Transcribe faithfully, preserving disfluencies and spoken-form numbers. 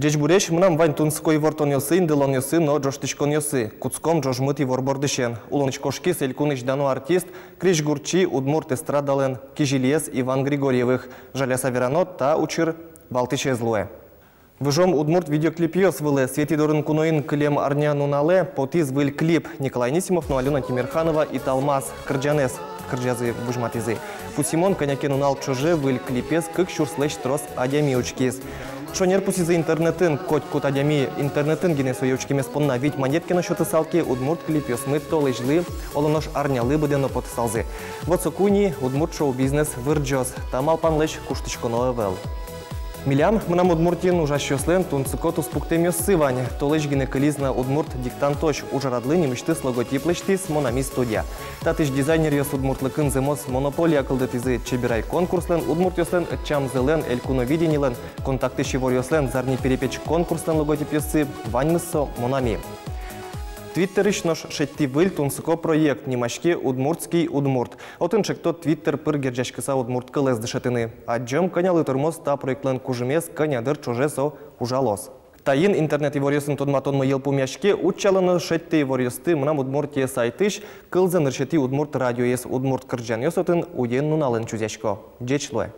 Ӟечбуресь, мынам вань тунсыко ивортонъёсы, индылонъёсы но ӝожтӥськонъёсы. Кутском ӝожмыт ивор бордысен. Улонысь кошкиз элькунысь дано артист, крезьгурчи, удмурт эстрадалэн кизилиез Иван Григорьевых. Жаляса верано, та учыр валтӥсез луэ. Выжом удмурт видеоклипъёс вылэ. Светӥ дорын куноын кылем арня нуналэ потӥз выль клип. Николай Анисимов но Алёна Тимерханова «Италмас» кырӟанэз кырӟазы, возьматӥзы. Пусйымон, кӧня ке нунал ӵоже выль клипез кык сюрслэсь трос адями учкиз. Шонер пусйизы интернетын. Котькуд адями интернетын гинэ сое учкемез понна вить манет ке но сётысал ке, удмурт клипъёсмы толэзьлы, оло нош арнялы быдэ но потысалзы. Вот соку ини удмурт шоу-бизнес вырӟоз. Та малпанлэсь куштӥськоно ӧвӧл. Милям, «Мынам Удмуртиын» ужасьёслэн тунсыко туспуктэмъёссы вань. Толэзь гинэ кылиз на удмурт диктантозь. Ужрадлы нимысьтыз логотип лэсьтӥз «Монами» студия. Татысь дизайнеръёс удмуртлыкын зэмос монополия кылдытӥзы. «Чеберай» конкурслэн, удмуртъёслэн ӧтчамзылэн, «Элькуновидениелэн», «Контактысь» иворъёслэн, «Зарни перепеч» конкурслэн логотипъёссы, ваньмыз со «Монами». Твиттерысь нош шедьтӥ выль тунсыко проект, нимаське «Удмуртский удмурт». Отын чекто Твиттер пыр герӟаськыса удмурт кылэз дышетыны. Адӟом, кӧнялы тырмоз та проектлэн кужымез, кӧня дыр ӵоже со ужалоз. Таин интернет иворъёсын тодматонмы йылпумъяське. Утчало но шедьтэ иворъёсты «Мынам Удмуртие» сайтысь. Кылзэ нырысетӥ удмурт радиоез, удмурт кырӟанъёс отын уен-нуналэн чузъясько. Ӟеч луэ.